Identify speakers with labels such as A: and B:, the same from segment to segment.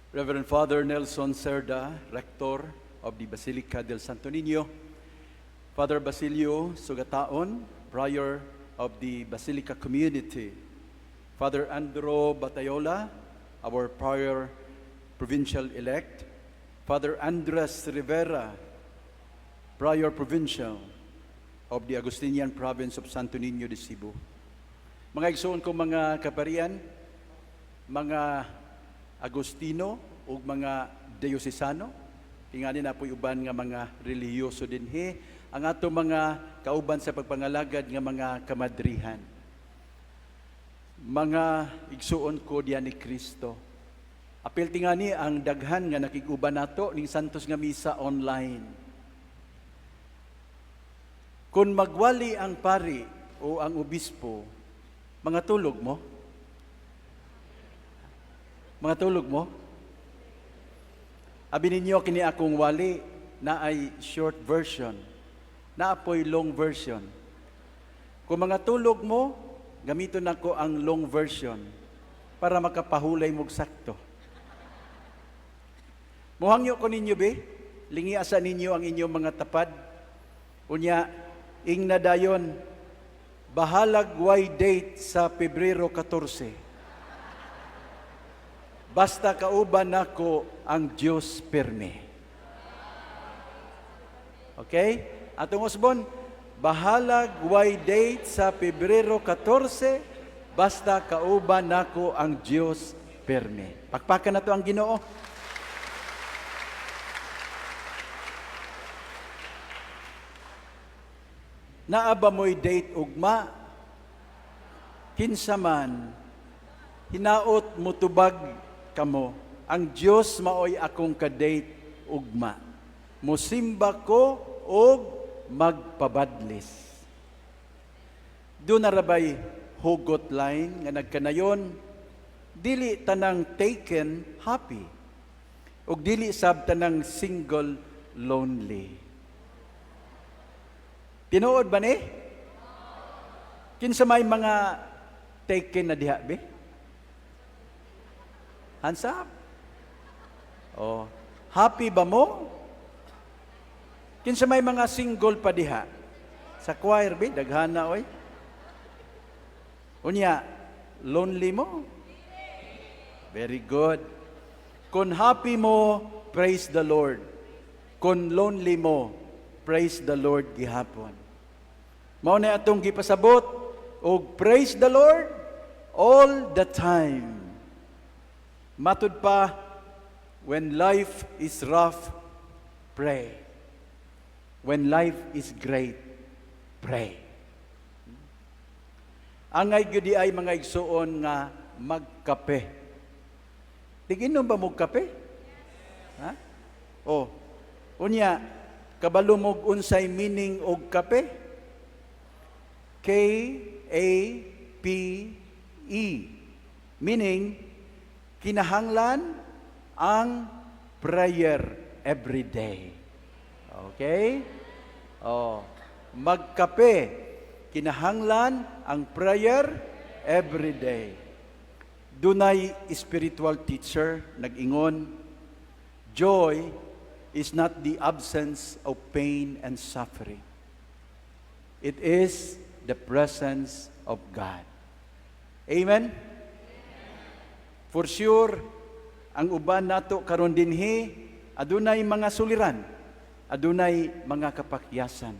A: Reverend Father Nelson Cerda, Rector of the Basilica del Santo Niño, Father Basilio Sugataon, Prior of the Basilica Community, Father Andro Batayola, our Prior Provincial-elect, Father Andres Rivera, Prior Provincial of the Augustinian Province of Santo Niño de Cebu. Mga igsoon ko mga kaparian, mga Agustino ug mga Diocesano, tingani na po'y uban nga mga relihiyoso dinhi, ang ato mga kauban sa pagpangalagad nga mga kamadrihan. Mga igsuon ko diyan ni Kristo. Apil tingani ang daghan nga nakig-uban nato ning Santos nga Misa online. Kung magwali ang pari o ang obispo, mga tulog mo? Mga tulog mo? Abi ninyo kini akong wali na ay short version, naa poy long version. Kung mga tulog mo, gamiton nako ang long version para makapahulay mog sakto. Muhangyo ko ninyo be, lingi asa ninyo ang inyong mga tapad. Unya, ingna dayon, bahalag way date sa Pebrero 14. Basta kauban nako ang Dios perme. Okay? Atong usbon, bahalag way date sa Pebrero 14, basta kauban nako ang Dios perme. Pakpakan nato ang Ginoo. Naa ba mo'y date ugma? Kinsa man, hinaot mutubag kamo. Ang Dios maoy akong ka-date ugma. Musimba ko og magpabadlis. Duna ra bay hugot line nga nagkanayon, dili tanang taken happy ug dili sab tanang single lonely. Tinuod ba ni? Kinsa may mga taken na diha be? Hands up. Oh, happy ba mo? Kinsa may mga single pa diha? Sa choir be, daghana oy. Unya, lonely mo? Very good. Kung happy mo, praise the Lord. Kung lonely mo, praise the Lord gihapon. Mao na atong gipasabot og praise the Lord all the time. Matud pa, when life is rough, pray. When life is great, pray. Angay gyud ay mga igsuon nga magkape. Tiginom ba mo kape? Ha? Oh. Unya, kabalo mo unsay meaning og kape? K A P E. Meaning, kinahanglan ang prayer every day. Okay? Oh, magkape, kinahanglan ang prayer every day. Dunay spiritual teacher nag-ingon, "Joy is not the absence of pain and suffering. It is the presence of God." Amen? For sure, ang uban nato karon dinhi adunay mga suliran, adunay mga kapakyasan.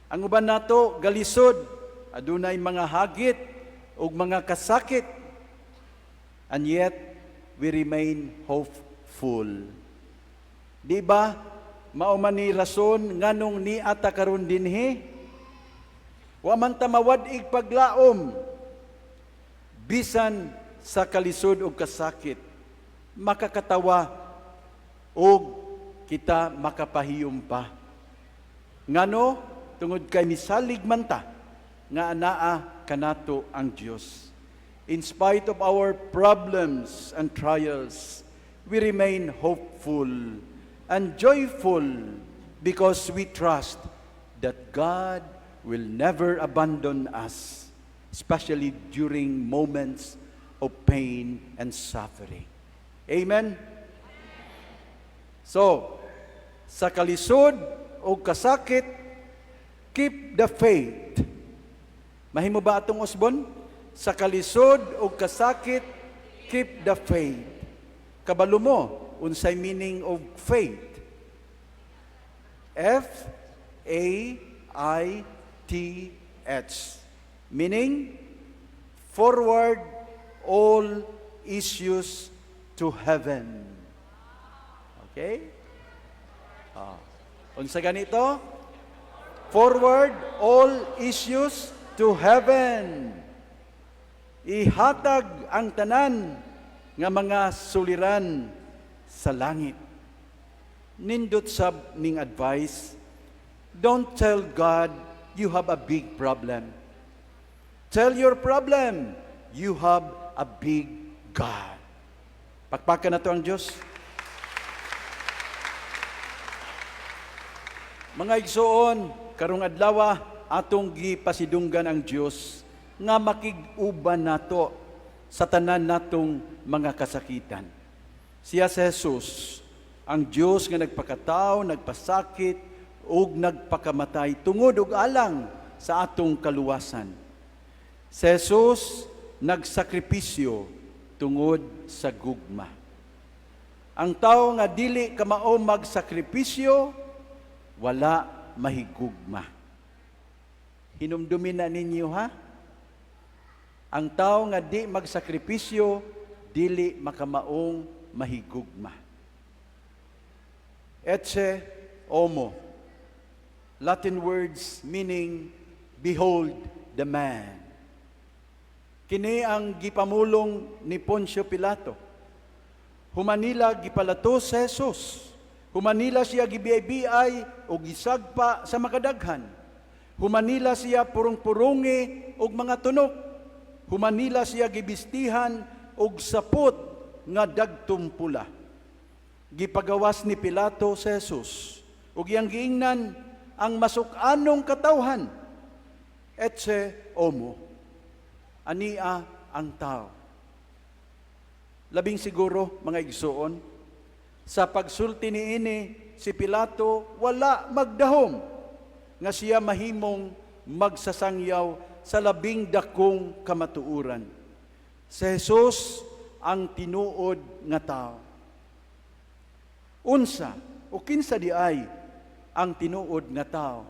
A: Ang uban nato galisod, adunay mga hagit ug mga kasakit. And yet we remain hopeful. Di ba? Mao man ni rason nganong naa ta karon dinhi. Wa man ta mawad-ig paglaom bisan sa kalisod ug kasakit, makakatawa ug kita makapahiyom pa. Ngano? Tungod kay misalig man ta nga anaa kanato ang Dios. In spite of our problems and trials, we remain hopeful and joyful because we trust that God will never abandon us, especially during moments of pain and suffering. Amen? So, sa kalisod o kasakit, keep the faith. Mahimo ba atong usbon? Sa kalisod o kasakit, keep the faith. Kabalo mo unsay meaning of faith? faith. Meaning, forward all issues to heaven. Okay? Ah. Unsa ganito? Forward all issues to heaven. Ihatag ang tanan nga mga suliran sa langit. Nindot sab ning advice, don't tell God you have a big problem. Tell your problem, you have a big God. Pakpakan nato ang Diyos. Mga igsoon, karong adlaw atong gipasidunggan ang Dios nga makig-uban nato sa tanan natong mga kasakitan. Siya si Jesus, ang Dios nga nagpakatao, nagpasakit ug nagpakamatay tungod ug alang sa atong kaluwasan. Si Jesus nagsakripisyo tungod sa gugma. Ang tao nga dili kamao magsakripisyo, wala mahigugma. Hinumdumin na ninyo, ha? Ang tao nga di magsakripisyo, dili makamaong mahigugma. Ecce homo. Latin words meaning "behold the man." Kini ang gipamulong ni Poncio Pilato. Human nila gipalato si Jesus. Human nila siya gibiay-biay o gisagpa sa makadaghan. Human nila siya purong-purungi og mga tunok. Human nila siya gibistihan og sapot nga dagtom pula. Gipagawas ni Pilato si Jesus ug iyang giingnan ang masuk-anong katawhan. Ecce homo. Ania ang tao. Labing siguro, mga igsuon, sa pagsulti niini si Pilato wala magdahom nga siya mahimong magsasangyaw sa labing dakong kamatuoran. Si Jesus ang tinuod nga tao. Unsa o kinsa diay ang tinuod nga tao?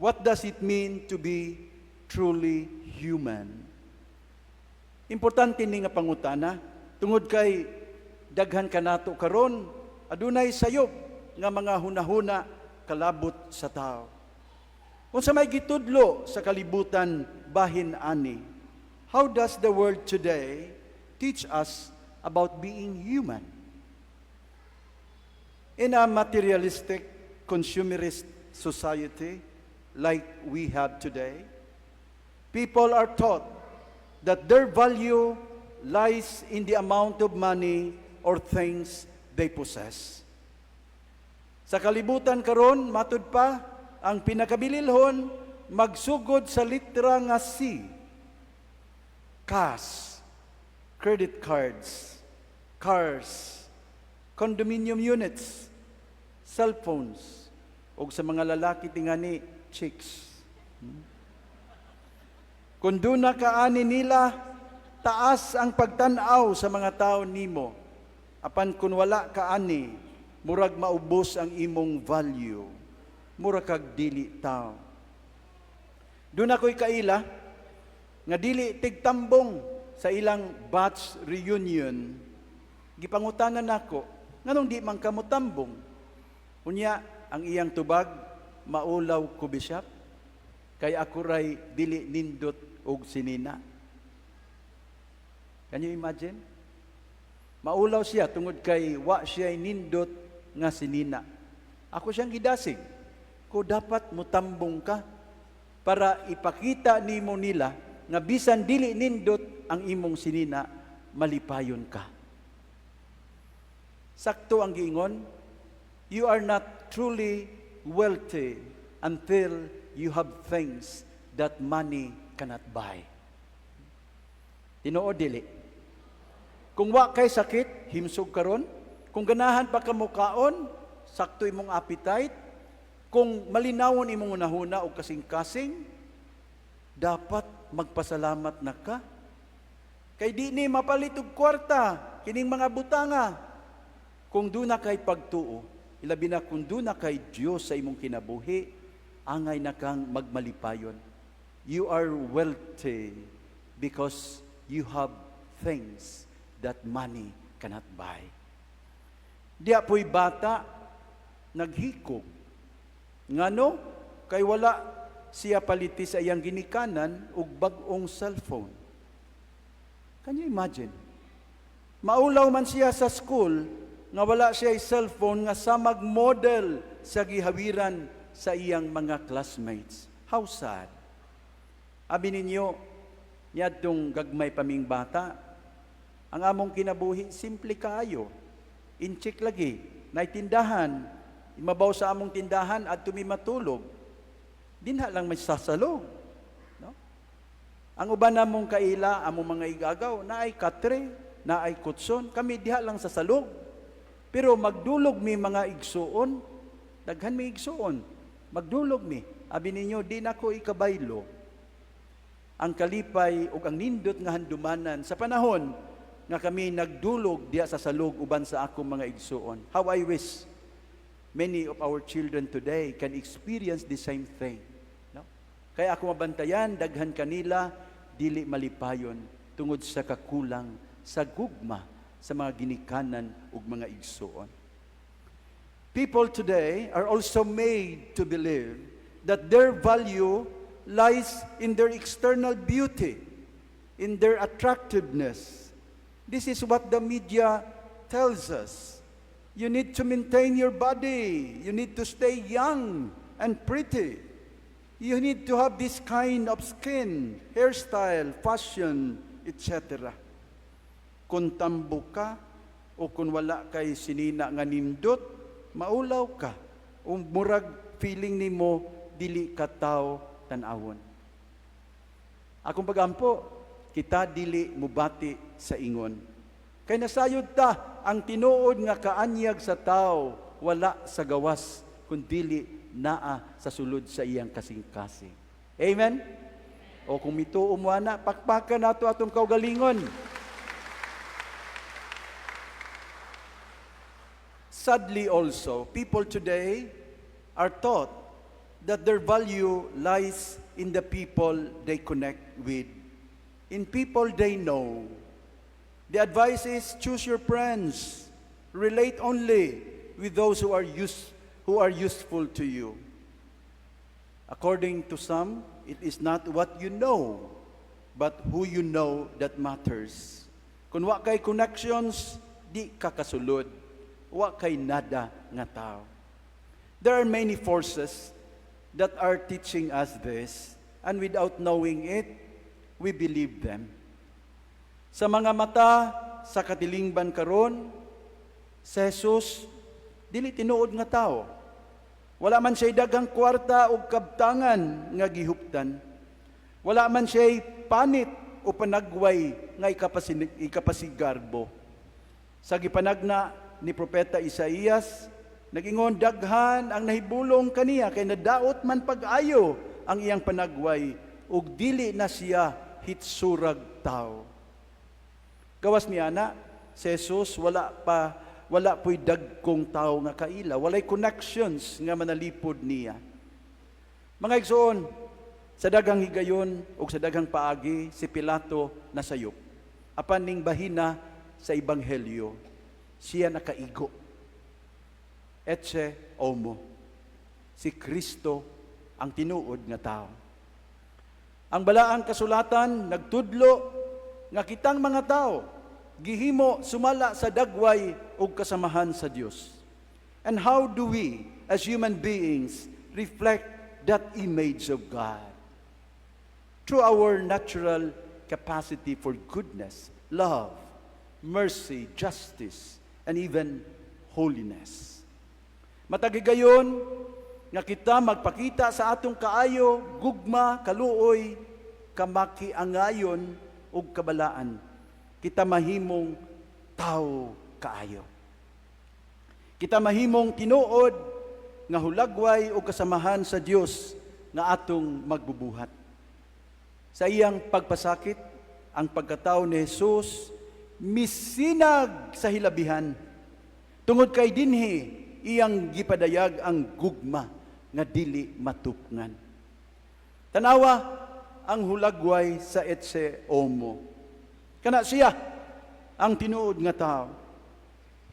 A: What does it mean to be truly human? Importante ni nga pangutana tungod kay daghan kanato karon adunay sayop nga mga hunahuna kalabot sa tao. Unsa may gitudlo sa kalibutan bahin ani? How does the world today teach us about being human? In a materialistic, consumerist society like we have today, people are taught that their value lies in the amount of money or things they possess. Sa kalibutan karon, matud pa, ang pinakabililhon magsugod sa litra nga C. Cash, credit cards, cars, condominium units, cellphones, ug sa mga lalaki tingani, chicks. Kung duna ka ani nila, taas ang pagtan-aw sa mga tao nimo. Apan kung wala ka ani, murag maubos ang imong value. Mura kag dili tao. Duna ko'y kaila nga dili tigtambong sa ilang batch reunion. Gipangutanan nako, "Nganong di man ka motambong?" Unya, ang iyang tubag, "Maulaw ko, Bishop, kay ako ray dili nindot og sinina." Can you imagine? Maulaw siya tungod kay wa siya nindot nga sinina. Ako siyang gidasig. Ko dapat mutambong ka para ipakita nimo nila nga bisan dili nindot ang imong sinina, malipayon ka. Sakto ang giingon, "You are not truly wealthy until you have things that money cannot buy." Tinuod dili? Kung wa kay sakit, himsog karon, Kung ganahan pa ka mokaon, sakto imong appetite, kung malinawon imong hunahuna o kasing-kasing, dapat magpasalamat na ka. Kay di ni mapalit og kwarta kining mga butanga. Kung duna kay pagtuo, ilabi na kung duna kay Dios sa imong kinabuhi, angay na kang magmalipayon. You are wealthy because you have things that money cannot buy. Diha po'y bata, naghikog. Ngano? Kay wala siya paliti sa iyang ginikanan og bag-ong cellphone. Can you imagine? Maulaw man siya sa school nga wala siya cellphone nga samag model sa gihawiran sa iyang mga classmates. How sad. Abi ninyo, niadtong gagmay pa ming bata, ang among kinabuhi simple kaayo. Inchik lagi, naay tindahan, imabaw sa among tindahan at tumi matulog. Dinha lang may sasalog. No? Ang uban namong kaila, among mga igagaw, naay katre, naay kutson, kami diha lang sa salog. Pero magdulog mi mga igsuon, daghan mi igsuon, magdulog mi. Abi ninyo, di nako ikabaylo. Ang kalipay ug ang nindot nga handumanan sa panahon nga kami nagdulog diha sa salog uban sa akong mga igsuon. How I wish many of our children today can experience the same thing. No? Kaya ako mabantayan, daghan kanila, dili malipayon tungod sa kakulang sa gugma sa mga ginikanan ug mga igsuon. People today are also made to believe that their value lies in their external beauty, in their attractiveness. This is what the media tells us. You need to maintain your body. You need to stay young and pretty. You need to have this kind of skin, hairstyle, fashion, etc. Kung tambo ka o kung wala kay sinina nga nindot, maulaw ka. O murag feeling nimo dili ka tao tan-awon. Akong pagampo, kita dili mubati sa ingon. Kay nasayod ta ang tinuod nga kaanyag sa tao wala sa gawas kun dili naa sa sulod sa iyang kasing-kasing. Amen? O kung mituo mo ana, pakpakan nato atong kaugalingon. Sadly also, people today are taught that their value lies in the people they connect with, in people they know. The advice is choose your friends. Relate only with those who are useful to you. According to some, it is not what you know, but who you know that matters. Kung wa kay connections, di ka kasulod. Wa kay nada nga tao. There are many forces that are teaching us this, and without knowing it, we believe them. Sa mga mata sa katilingban karon, si Jesus dili tinuod nga tao. Wala man siya'y daghang kwarta o kabtangan nga gihuptan. Wala man siya'y panit o panagway nga ikapasigarbo. Sa gipanagna ni Propeta Isaías, nagingon daghan ang nahibulong kaniya kay nadaot man pag-ayo ang iyang panagway ug dili na siya hitsurag tao. Gawas niya na, si Jesus wala po'y dagkong tao nga kaila, walay connections nga manalipod niya. Mga igsoon, sa daghang higayon ug sa daghang paagi si Pilato nasayop. Apan ning bahina sa ebanghelyo, siya nakaigo. Ecce homo. Si Kristo ang tinuod nga tao. Ang balaang kasulatan nagtudlo nga kitang mga tao gihimo sumala sa dagway ug kasamahan sa Dios. And how do we as human beings reflect that image of God? Through our natural capacity for goodness, love, mercy, justice, and even holiness. Matag higayon nga kita magpakita sa atong kaayo, gugma, kaluoy, kamakiangayon ug kabalaan. Kita mahimong tao kaayo. Kita mahimong tinuod nga hulagway o kasamahan sa Dios nga atong magbubuhat. Sa iyang pagpasakit, ang pagkatao ni Jesus misinag sa hilabihan. Tungod kay dinhi iyang gipadayag ang gugma nga dili matupngan. Tanawa ang hulagway sa Ecce Homo. Kana siya ang tinuod nga tao.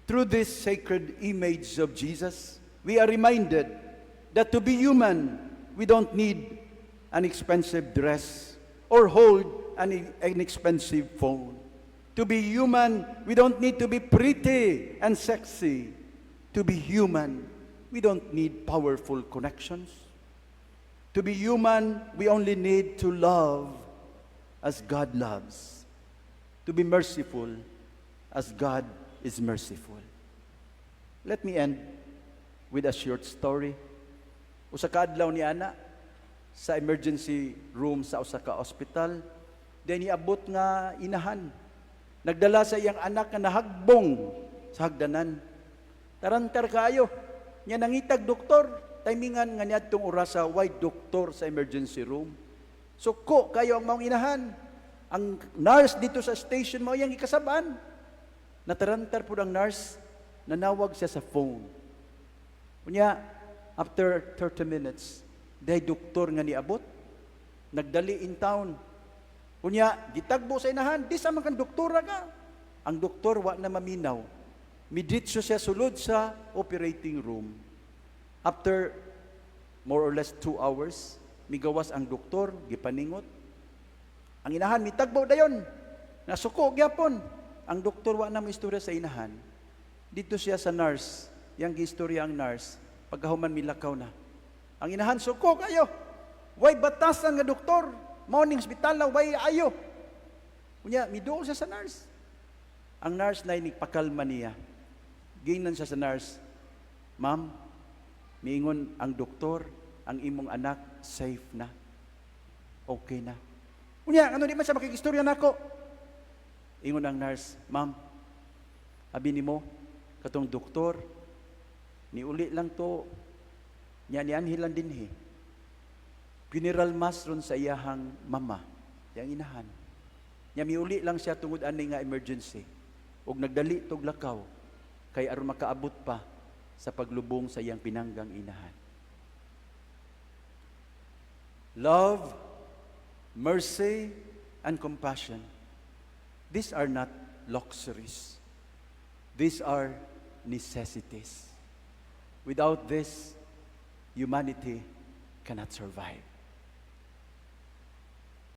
A: Through this sacred image of Jesus, we are reminded that to be human, we don't need an expensive dress or hold an expensive phone. To be human, we don't need to be pretty and sexy. To be human, we don't need powerful connections. To be human, we only need to love as God loves. To be merciful as God is merciful. Let me end with a short story. Usa ka adlaw ni ana sa emergency room sa usa ka ospital, then niabot nga inahan. Nagdala sa iyang anak nga nahagbong sa hagdanan. Tarantar kaayo. Nya nangitag doktor, timingan nga niadtong orasa way doktor sa emergency room. Suko kaayo ang maong inahan. Ang nurse didto sa station mao iyang gikasab-an. Natarantar pud ang nurse, nanawag siya sa phone. Unya, after 30 minutes, day doktor nga niabot, nagdali in town. Unya, gitagbo sa inahan, di sa man kan doktora ka. Ang doktor wa na maminaw. Miditso siya sulod sa operating room. After more or less 2 hours, migawas ang doktor, gipaningot. Ang inahan, mitagbo dayon. Nasuko gyapon. Ang doktor wa na istorya sa inahan. Didto siya sa nurse. Yang giistorya ang nurse. Pagkahuman milakaw na. Ang inahan, suko kaayo. Way batasan nga doktor. Mao ning ospital na way ayo. Unya, miduol siya sa nurse. Ang nurse na pakalma niya. Giingnan siya sa nurse, "Ma'am, miingon ang doktor, ang imong anak safe na. Okay na." "Unya, ano di man siya makikistorya nako?" Ingon ang nurse, "Ma'am, abi nimo, katong doktor, niuli lang to, nya nianhi lang dinhi. Funeral mass ron sa iyahang mama, yang inahan. Nya miuli lang siya tungod ani nga emergency. Ug nagdali tog lakaw kay aron makaabot pa sa paglubong sa iyang pinanggang inahan." Love, mercy, and compassion. These are not luxuries. These are necessities. Without this, humanity cannot survive.